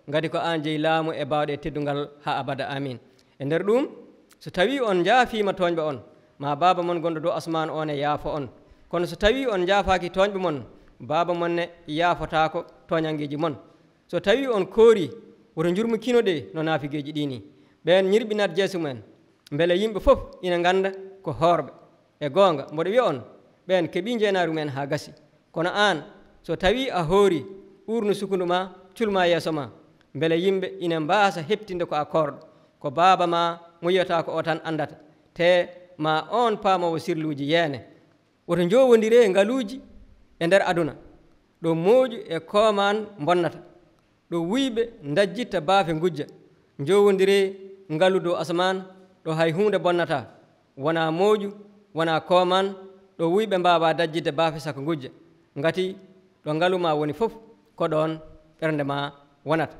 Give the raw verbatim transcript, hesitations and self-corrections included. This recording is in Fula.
Ngati ko aan jeyi laamu e baawɗe e teddungal haa abada. Amin. E nder ɗum, so tawii on njaafiima tooñɓe on, ma Baaba mon gonɗo dow asmaan oon e yaafo on. Kono so tawii on njaafaaki tooñɓe mon, Baaba mon ne yaafotaako tooñanngeeji mon. So tawii on koorii, woto njurmukino ɗe no naafigeeji ɗii nii. Ɓeen ñirɓinat jeese mumen, mbele yimɓe fof ina ngannda ko hoorɓe. E goonga, mboɗo wiya on, ɓeen keɓii njeenaari mumen haa gasi. Kono aan, so tawii a hoorii, uurnu sukundu ma, cul ma yeeso ma, mbele yimɓe ina mbaasa heɓtinde ko a koorɗo. Ko Baaba ma mo yiyataa ko o tan anndata, te ma oon paamoowo sirluuji yeene. Woto njowondiree ngaluuji e nder aduna, ɗo mooƴu e koomaan mbonnata, ɗo wuyɓe ndajjitta baafe ngujja. Njowondiree ngalu dow asamaan, ɗo hay huunde bonnataa, wonaa mooƴu, wonaa koomaan, ɗo wuyɓe mbaawaa dajjitde baafe saka ngujja. Ngati ɗo ngalu ma woni fof, ko ɗoon ɓernde ma wonata.